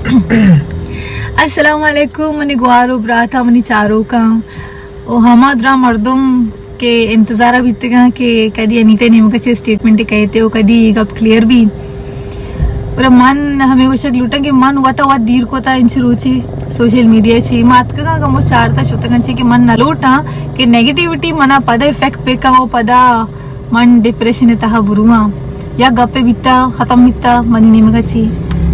السلام علیکم منی گوار و براتاں، منی چاروکاں و ہما دراہ مردم کہ انتظارا بیتگاں کہ کدی انیتا نیمگا چہ اسٹیٹمنٹ کئیت و کدی گپ کلیئر بی۔ گڑا من ہمے گوشگ لوٹاں کہ من وتا وت دیر کتا انچ روچے سوشل میڈیا چی۔ ما اتکگاں کمو چارتا شتگاں چی کہ من نہ لوٹاں کہ نیگیٹیوٹی منا پدا افیکٹ بکا و پدا من ڈپریشن تہا برواں۔ یک گپے بیتا، ختم بیتا منی نیمگا چی۔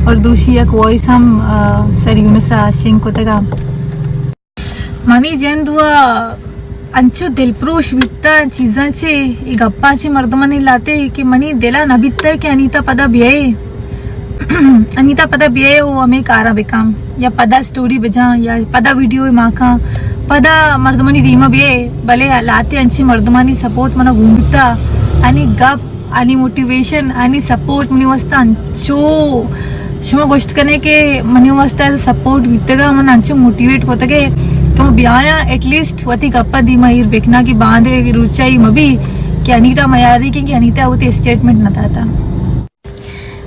اور دوشی یک وائس ہم، آ، سر یونسا شنگ کتگا۔ منی جند و انچو دلپروش بیتا چیزاں چے، اے گپاں چے مردمانی لاتے کہ منی دلا نہ بیتا کہ انیتا پدا بیائے، انیتا پدا بیائے و ہمے کاراں بکاں یا پدا اسٹوری بجاں یا پدا ویڈیو ماکاں، پدا مردمانی دیما بیائے۔ بلے لاتے انچی مردمانی سپورٹ منا گون بیتا، انی گپ، انی موٹیویشن، انی سپورٹ منی واسطہ انچو، شما گوشت کنے کہ منی واسطہ ایز سپورٹ بیتگا، من انچو موٹیویٹ کتگے کہ من بیایاں ایٹ لیسٹ وتی گپا دیما ایر بکناں کہ باندے روچائی مبی کہ انیتا میاری کہ، کہ انیتا وتی اسٹیٹمنٹ نہ داتا۔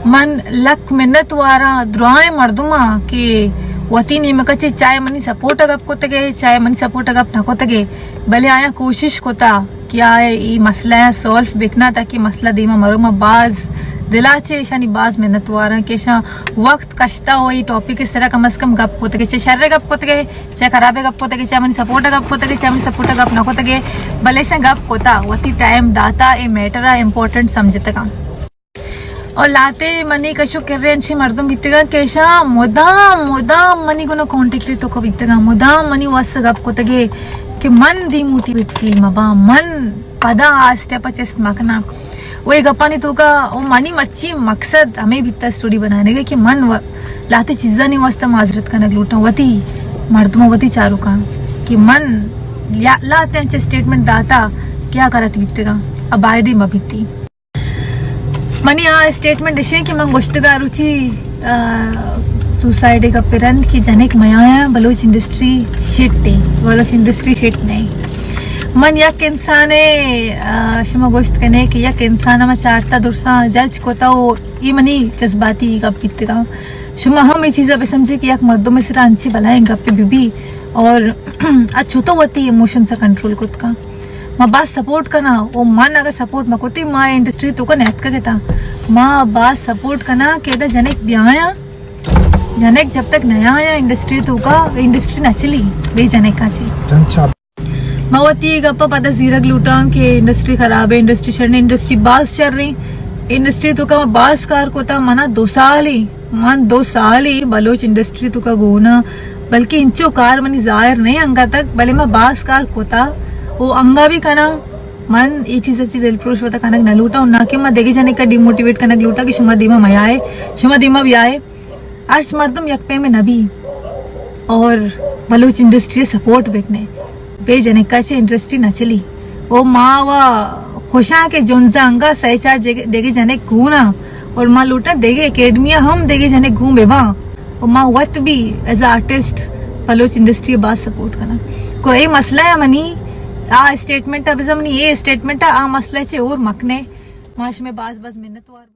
من لک منت واراں درائیں مردماں کہ وتی نیمگا چے چاہے منی سپورٹ گپ کتگے، چاہے منی سپورٹ گپ نہ کتگے، بلے آیاں کوشش کتا کہ آ اے مسئلہ ء سالو بکنا تاکہ مسئلہ دیما مرو۔ ما باز دلا چے ایشانی باز منت واراں کہ ایشاں وقت کشتا و اے ٹاپک سرا کم از کم گپ کتگے، چاہے شر گپ کتگے، چاہے خراب گپ کتگے، چاہے منی سپورٹ گپ کتگے، چاہے منی سپورٹ گپ نہ کتگے، بلے ایشاں گپ کتا، وتی ٹائم داتا، اے میٹر ء امپورٹنٹ سمجھتگاں۔ اور لاتے منی کشو کرے انچیں مردم بیتگاں کہ ایشاں مدام، مدام منی گنو کانٹیکٹ توکا بیتگاں، مدام منی واسطہ گپ کتگے کہ من ڈیموٹیویٹ فیل مباں، من پدا آ اسٹیپ چست مکناں۔ و اے گپانی توکا و منی مرچی مقصد ہمیں بیتا اسٹوری بنانے گے کہ من و-، لاتے چیزانی واسطہ معذرت کنگ لوٹاں وتی مردماں، وتی چاروکاں کہ من یا-، لاتے انچیں اسٹیٹمنٹ داتا کہ آ غلط بیتگاں، آ بایدے مبیتی۔ منی آ اسٹیٹمنٹ اشیں کہ من گوشتگا روچی، آ، سوسائٹی کا پرند کہ جنک میایا بلوچ انڈسٹری شٹ ہے، بلوچ انڈسٹری شٹ نہیں۔ من یک انسان، آ، شما گوشت کنے کہ یک انسان ما چارتا درساں جج کوتا و یہ منی جذباتی گپ بیتگا۔ شما ہم یہ چیزا بسمجھے کہ یک مردم سرا انچی بلائیں گپ بی بی اور اچھو تو وتی ایموشن سے کنٹرول کت کا۔ ما باز سپورٹ کناں و من اگہ سپورٹ مہ کتیں ما انڈسٹری توکا نیتکگ اتاں۔ ما باز سپورٹ کناں کہ ادا جنک بیایاں، جنک جب تک نیایاں انڈسٹری توکا، انڈسٹری نہ چلی بے جنکاں چی۔ ما وتی گپا پدا زیرگ لوٹاں کہ انڈسٹری خراب ہے، انڈسٹری شر نہیں، انڈسٹری باز شر نہیں۔ انڈسٹری توکا ما باز کار کتا، منا دو سال ہی من دو سالی بلوچ انڈسٹری توکا گونا، بلکہ انچو کار منی ظاہر نہیں انگا تک، بلے ما باز کار کتا و انگا بھی کنا۔ من اے چیز چی دل پروش وتا کنگ نہ لوٹا و نہ کہ ما دیگه جنے کا ڈیموٹیویٹ کنگ لوٹا کہ شما دیما میائے، شما دیما بیائے۔ ہرچ مردم یک پیمے نبی اور بلوچ انڈسٹری سپورٹ بکنے۔ بے جنکا چہ انڈسٹری نہ چلی۔ او ما و خوشاں کہ جنزا انگا سئے چار جگہ، دگہ جنک گون آں اور ما لوٹاں دگہ اکیڈمیا ہم دگہ جنک گون بباں۔ و ما وت بھی ایز اے آرٹسٹ بلوچ انڈسٹری باز سپورٹ کناں۔ کو اے مسئلہ ہے منی آ اسٹیٹمنٹ، بزاں منی اے اسٹیٹمنٹ آ مسئلہ چہ اور مکنے۔ ما شمے باز باز منت وار۔